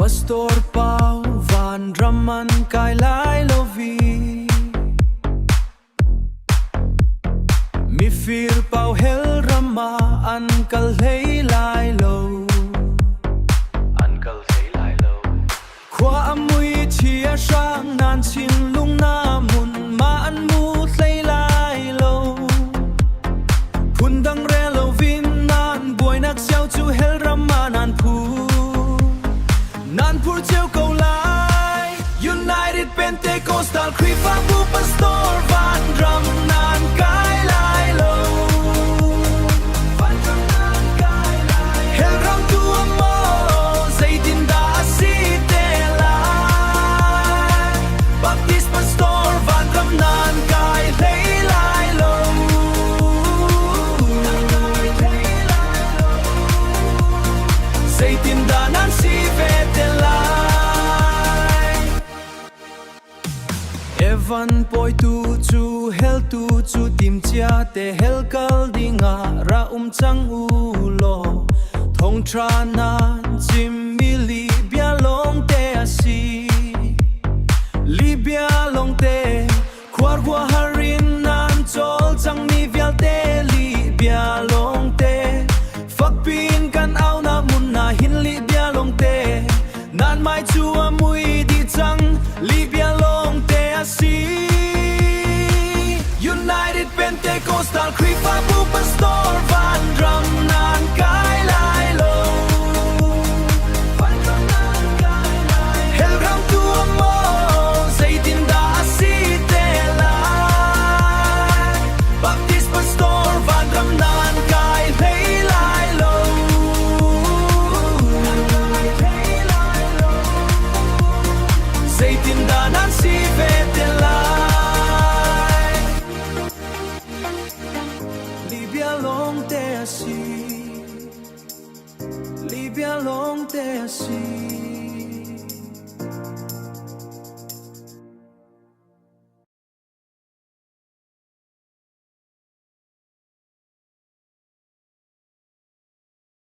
Pastor Pau van ram an kai lai lo vi. Mifir pau hell ram ah an kal hlei lai lo. An kal hlei lai lo. Khua a mui chia hrang nan thinlung na mun ma an mu hlei lai lo. Phundang re lo vin nan buainak cio cu hell ram ah nan phu. Nan phur cio ko lai. United Pentecostal Khrihfabu Pastor Van Ram nan kai lai lo. Hell ram tu a maw zeitindah a si te lai? Baptist Pastor Van Ram nan kai hlei lai lo. Zeitindah nan si ve te lai? Evan pawitu cu hell tu cu timcia te hell kal dingah ra um cang u law thongṭha nan chimmi lihbia lawngte a si. Lihbia lawngte khuarhua har in nan cawl cangmi vialte lihbia lawngte fakpiin kan aunak mun na hin lihbia lawngte nan mai cu a mui dih cang lihbia lawngte a si. United Pentecostal Khrihfabu Pastor.